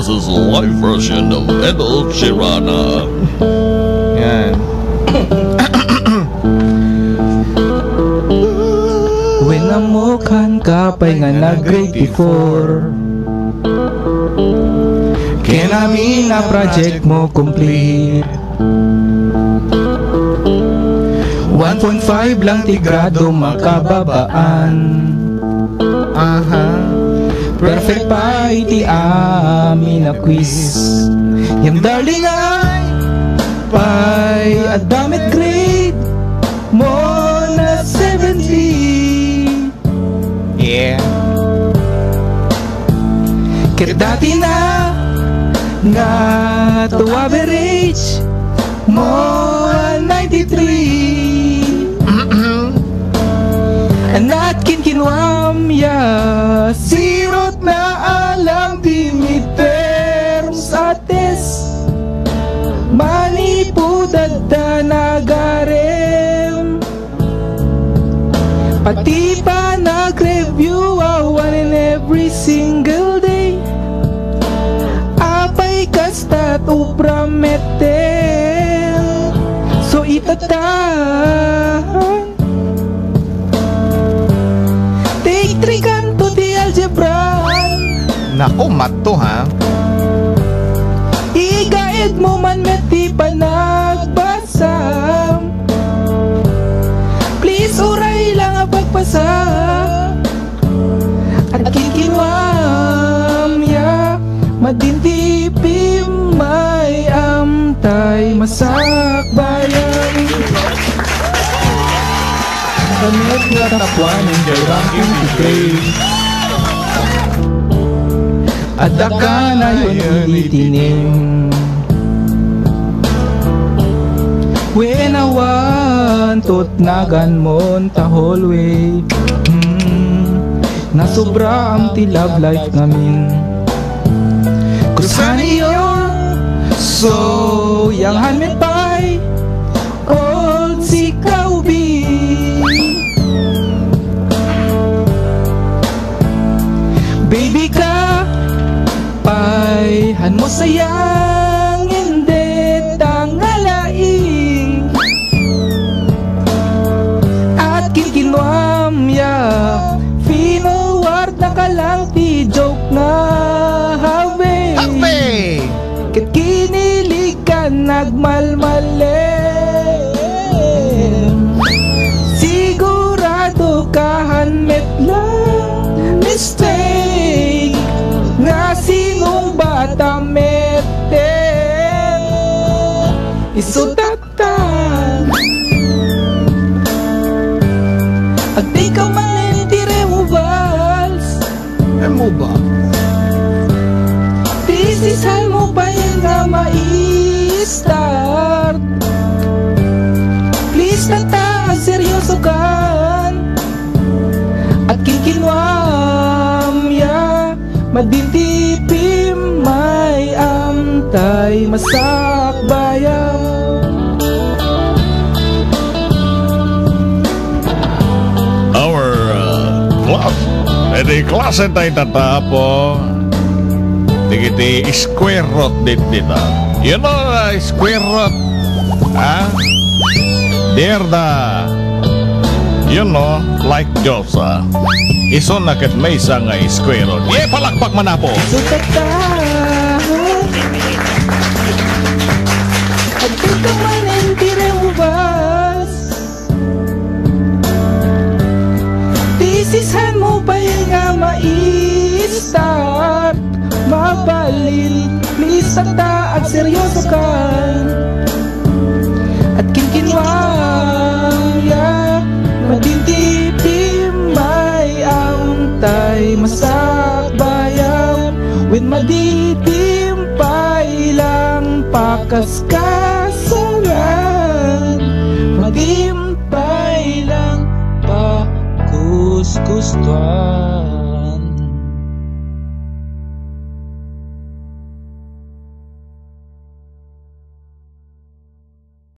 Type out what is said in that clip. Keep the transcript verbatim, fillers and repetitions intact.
This is a live version of Edo Chirana. Yan. When namukan ka pay nga nag-grade before, ken amin a project mo complete. One point five lang ti grado makababaan. Aha. Perfect pay ti amin a quiz. Ngem darling ay pay adda met grade mo na seventy. Yeah. Ket dati na nga to average mo a ninety-three. Anat kinkinuam ya, sirot na alam ti midterms a test. Manipud adda nagarem. Pati pa nag-review a one in every single day. Apay kasta ubra metten. So itatan. Take three kanto ti algebra. Naku, matto, ha? Igaed mo man met ti panagbasa. Please, uray lang a pagpasa. At kinkinuam ya, madin ti pimay amtay masakbayan. Kami nga tapuan in the ranking today. Adda kanayon itinem. When awan tot nagan mon ta hallway. Hmm, nasobraam ti love life ngamin. Kusaniyo, so, yang han met pay. Old sikaw bi. Baby ka, pay, han mo sayang, hindi tangalai. At kinkinuam ya, finoward na ka lang ti joke nga habe. Habe! Ket kinilig ka nagmalmalem. Sigurado ka han met lang mistake nga sinungbat a metten. Isu tatan. Agdika manen ti removals. Removal. Thesis han mo pay nga mai-start. Please, tata, agseryoso kan. At kinkinuam ya, madin ti pimay amtay masakbayan. Our, uh, class, iti klase tayo tatapo, digiti square root dit dita. You know, uh, square root, ha? There the, you know, like Dios, ah. Isu na ket maysa nga square root. Ye, palakpak manapo. Sukata. Agdika manen ti removals. Thesis han mo pay nga mai-start. Mabalin, please, tata, agseryoso kan. At kinkinuam ya, madin ti pimay amtay masakbayan. When maditimpay lang pakaskasangan, madimpay lang pakuskustuan.